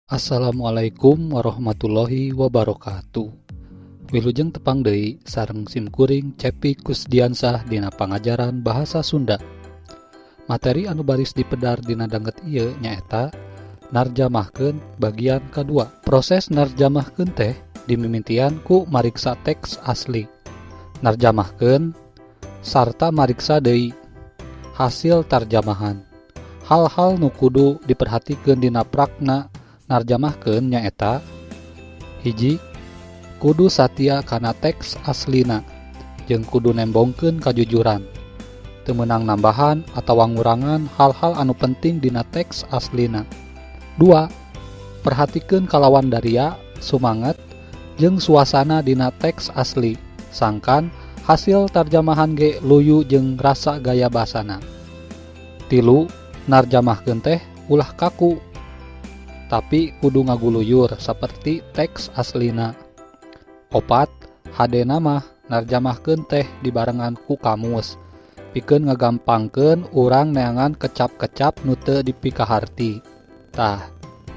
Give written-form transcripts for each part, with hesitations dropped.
Assalamualaikum warahmatullahi wabarakatuh. Wilujeng tepang deui sareng simkuring Cepi Kusdiansah dina pangajaran bahasa Sunda. Materi anu baris dipedar dina danget ieu nyaeta narjamahkeun bagian kadua. Proses narjamahkeun teh dimimitian ku mariksa teks asli. Narjamahkeun sarta mariksa deui hasil tarjamahan. Hal-hal nu kudu diperhatikeun dina prakna narjamahkeun nyaeta: 1, kudu satia kana teks aslina jeung kudu nembongkeun kajujuran, teu meunang nambahan atawa ngurangan hal-hal anu penting dina teks aslina. 2, perhatikeun kalawan daria, sumanget jeung suasana dina teks asli, sangkan hasil tarjamahan ge luyu jeung rasa gaya basana. 3, narjamahkeun teh ulah kaku, tapi kudu ngaguluyur saperti teks aslina. 4, hadena mah narjamahkeun teh dibarengan ku kamus pikeun ngagampangkeun urang neangan kecap-kecap nu teu dipikaharti. Tah,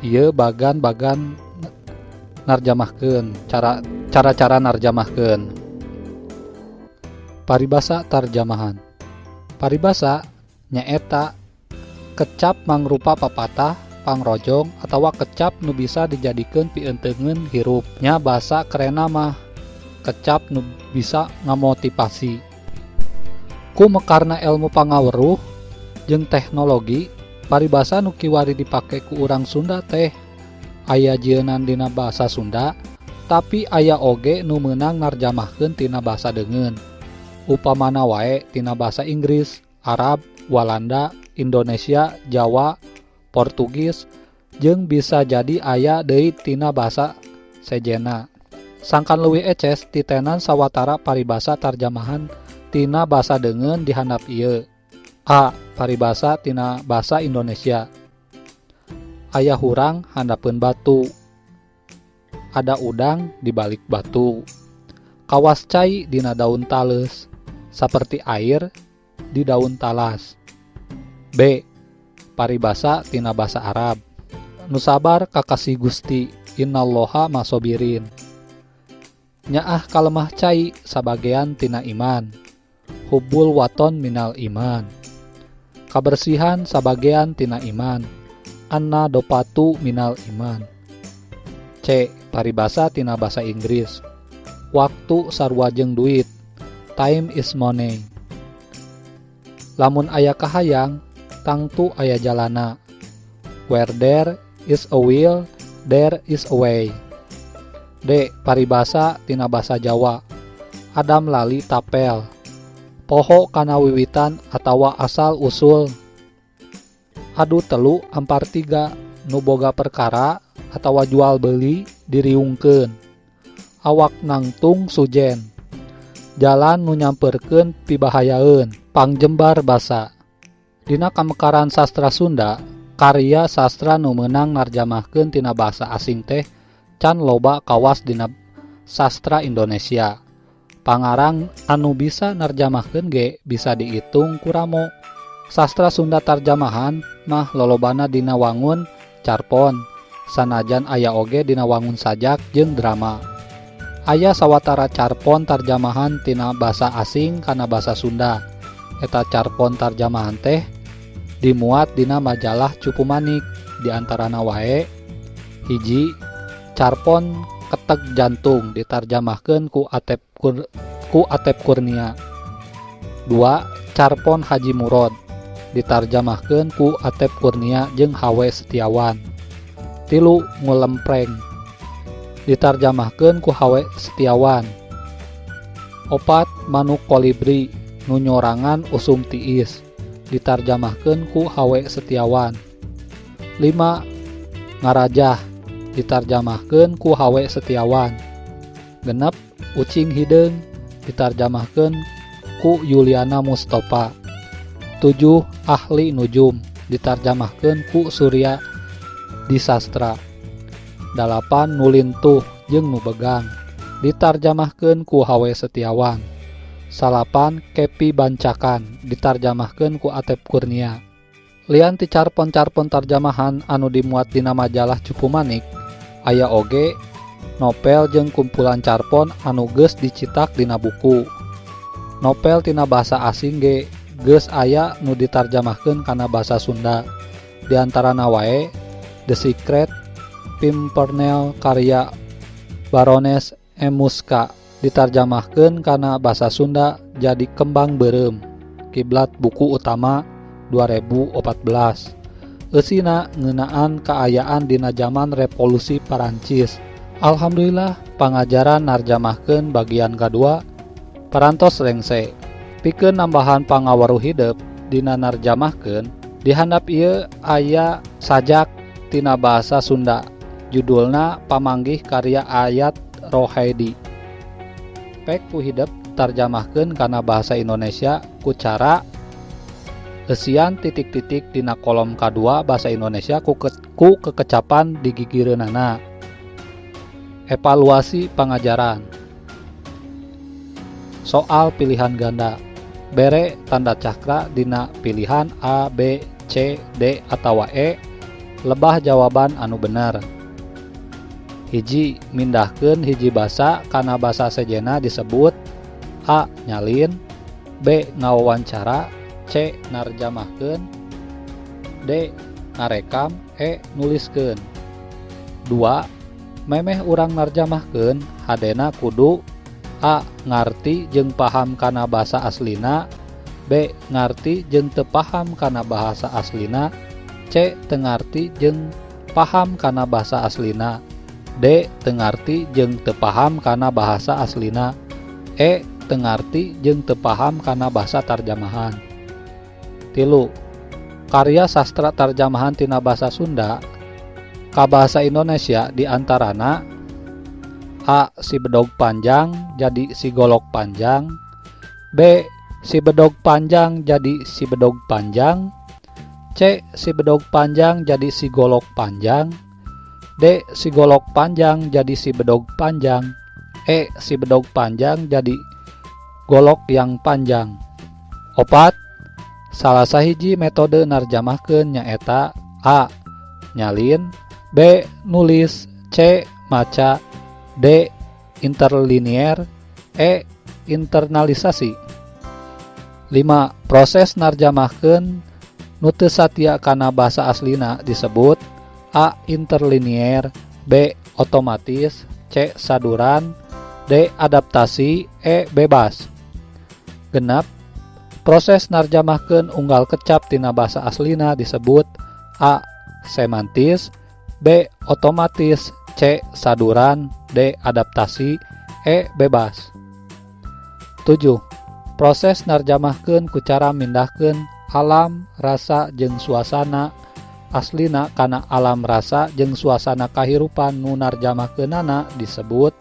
ieu bagan-bagan narjamahkeun, cara-cara narjamahkeun. Paribasa tarjamahan. Paribasa nyaeta kecap mangrupa papatah, pangrojong atawa kecap nu bisa dijadikeun pienteungeun hirup. Nya basa kerenna mah kecap nu bisa ngamotivasi. Ku mekarna elmu pangaweruh jeung teknologi, paribasa nu kiwari dipake ku urang Sunda teh aya jieunan dina basa Sunda, tapi aya oge nu meunang narjamahkeun tina basa deungeun. Upamana wae tina basa Inggris, Arab, Walanda, Indonesia, Jawa, Portugis, jeung bisa jadi aya deui tina basa sejenna. Sangkan leuwih eces, titenan sawatara paribasa tarjamahan tina basa deungeun di handap ieu. A. Paribasa tina basa Indonesia. Aya hurang handapeun batu. Ada udang di balik batu. Kawas cai dina daun taleus, seperti air di daun talas. B. Paribasa tina basa Arab. Nu sabar kakasih Gusti, innallaha ma'ash-shobirin. Nyaah ka lemah cai sabagean tina iman. Hubbul wathon minal iman. Kabersihan sabagean tina iman. An-nadhofatu minal iman. C. Paribasa tina basa Inggris. Waktu sarua jeung duit. Time is money. Lamun aya kahayang, tangtu aya jalana. Where there is a will, there is a way. D. Paribasa tina basa Jawa. Adam lali tapel. Poho kana wiwitan atawa asal usul. Adu telu ampar tiga, nu boga perkara atawa jual beli diriungkeun. Awak nangtung sujen. Jalan nu nyamperkeun pibahayaeun. Pangjembar basa. Dina kamekaran sastra Sunda, karya sastra nu meunang narjamahkeun tina basa asing teh can loba kawas dina sastra Indonesia. Pangarang anu bisa narjamahkeun ge bisa diitung ku ramo. Sastra Sunda tarjamahan mah lolobana dina wangun carpon, sanajan aya oge dina wangun sajak jeung drama. Aya sawatara carpon tarjamahan tina basa asing kana basa Sunda. Eta carpon tarjamahan teh dimuat dina majalah Cupumanik, diantarana wae: 1, carpon Keteg Jantung ditarjamahkeun ku Atep Kurnia. 2, carpon Haji Murod ditarjamahkeun ku Atep Kurnia jeung H.W. Setiawan. 3, Ngulempreng ditarjamahkeun ku H.W. Setiawan. 4, Manuk Kolibri nu nyorangan usum tiis ditarjamahkeun ku H.W. Setiawan. 5, Ngarajah ditarjamahkeun ku H.W. Setiawan. 6, Ucing Hideung ditarjamahkeun ku Yuliana Mustofa. 7, Ahli Nujum ditarjamahkeun ku Surya Disastra. 8, Nu Lintuh jeung Nu Begang ditarjamahkeun ku H.W. Setiawan. 9, Kepi Bancakan ditarjamahkeun ku Atep Kurnia. Lian ti carpon-carpon tarjamahan anu dimuat dina majalah Cupumanik, aya oge novel jeung kumpulan carpon anu geus dicitak dina buku. Novel tina basa asing ge geus aya nu ditarjamahkeun kana basa Sunda. Di antarana wae The Secret Pimpernel karya Baroness Emmuska ditarjamahkeun kana basa Sunda jadi Kembang Beureum. Kiblat Buku Utama 2014. Eusina ngeunaan kaayaan dina jaman Revolusi Perancis. Alhamdulillah pangajaran narjamahkeun bagian kadua parantos rengse. Pikeun nambahan pangaweruh hidep dina narjamahkeun, di handap ieu aya sajak tina bahasa Sunda. Judulna Pamanggih karya Ayat Rohaidi. Pek ku hidep tarjamahkeun kana bahasa Indonesia ku cara eusian titik-titik dina kolom kadua bahasa Indonesia ku kekecapan digigireunana. Evaluasi pangajaran. Soal pilihan ganda. Bere tanda cakra dina pilihan A, B, C, D atawa E. Lebah jawaban anu bener. Hiji, mindahkeun hiji basa kana basa sejenna disebut A. Nyalin, B. Ngawawancara, C. Narjamahkeun, D. Ngarekam, E. Nuliskeun. 2. Memeh urang narjamahkeun hadena kudu A. Ngarti jeung paham kana basa aslina, B. Ngarti jeung teu paham kana bahasa aslina, C. Teu ngarti jeung paham kana bahasa aslina, D. Teu ngarti jeung teu paham kana bahasa aslina, E. Teu ngarti jeung teu paham kana bahasa tarjamahan. 3. Karya sastra tarjamahan tina basa Sunda ka bahasa Indonesia diantarana A. Si Bedog Panjang jadi Si Golok Panjang, B. Si Bedog Panjang jadi Si Bedog Panjang, C. Si Bedog Panjang jadi Si Golok Panjang, D. Si Golok Panjang jadi Si Bedog Panjang, E. Si Bedog Panjang jadi Golok yang Panjang. 4. Salah sahiji metode narjamahkeun nyaeta A. Nyalin, B. Nulis, C. Maca, D. Interlinier, E. Internalisasi. 5. Proses narjamahkeun nu teu satia kana basa aslina disebut A. Interlinier, B. Otomatis, C. Saduran, D. Adaptasi, E. Bebas. 6. Proses narjamahkeun unggal kecap tina basa aslina disebut A. Semantis, B. Otomatis, C. Saduran, D. Adaptasi, E. Bebas. 7. Proses narjamahkeun ku cara mindahkeun alam, rasa, jeung suasana aslina kana alam rasa jeung suasana kahirupan nu narjamahkeunana disebut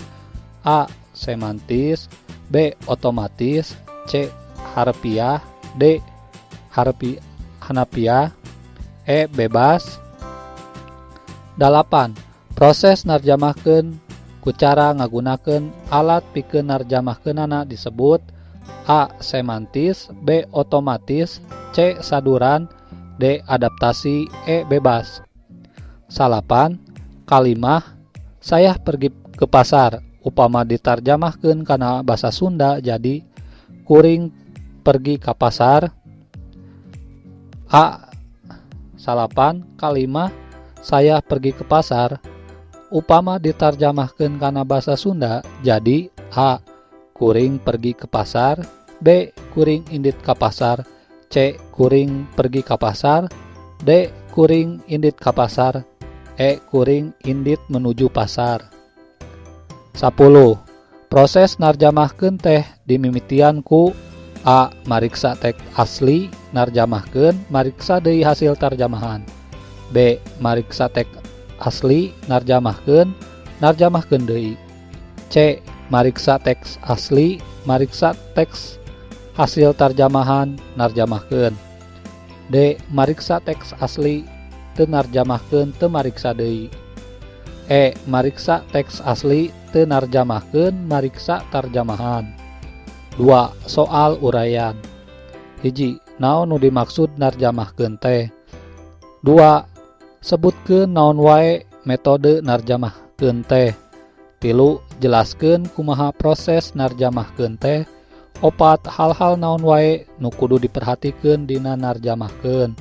A. Semantis, B. Otomatis, C. Harfiah, D. Hanafiah, E. Bebas. 8. Proses narjamahkeun ku cara ngagunakeun alat pikeun narjamahkeunana disebut A. Semantis, B. Otomatis, C. Saduran, D. Adaptasi, E. Bebas. 9. Kalimah saya pergi ke pasar upama ditarjamahkeun kana basa Sunda jadi kuring pergi ka pasar. A. 9. Kalimah saya pergi ke pasar upama ditarjamahkeun kana basa Sunda jadi A. Kuring pergi ke pasar, B. Kuring indit ka pasar, C. Kuring pergi ka pasar, D. Kuring indit ka pasar, E. Kuring indit menuju pasar. 10. Proses narjamahkeun teh dimimitian ku A. Mariksa teks asli narjamahkeun, mariksa deui hasil tarjamahan. B. Mariksa teks asli narjamahkeun, narjamahkeun deui. C. Mariksa teks asli, mariksa teks hasil tarjamahan, narjamahkeun. D. Mariksa teks asli, teu narjamahkeun, teu mariksa deui. E. Mariksa teks asli, teu narjamahkeun, mariksa tarjamahan. 2. Soal uraian. 1. Naon nu dimaksud narjamahkeun teh? 2. Sebutkeun naon wae metode narjamahkeun teh. 3. Jelaskeun kumaha proses narjamahkeun teh. 4. Hal-hal naon wae nu kudu diperhatikeun dina narjamahkeun.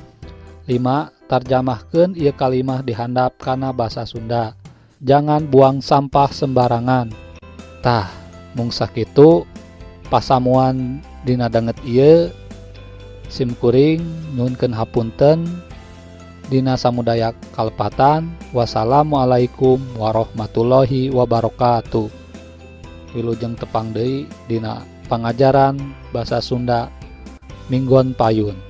5. Tarjamahkeun ieu kalimah di handap kana basa Sunda. Jangan buang sampah sembarangan. Tah, mung sakitu pasamuan dina danget ieu. Sim kuring nyuhunkeun hapunten dina samudaya kalepatan. Wassalamualaikum warahmatullahi wabarakatuh. Wilujeng tepang deui dina pangajaran basa Sunda minggon payun.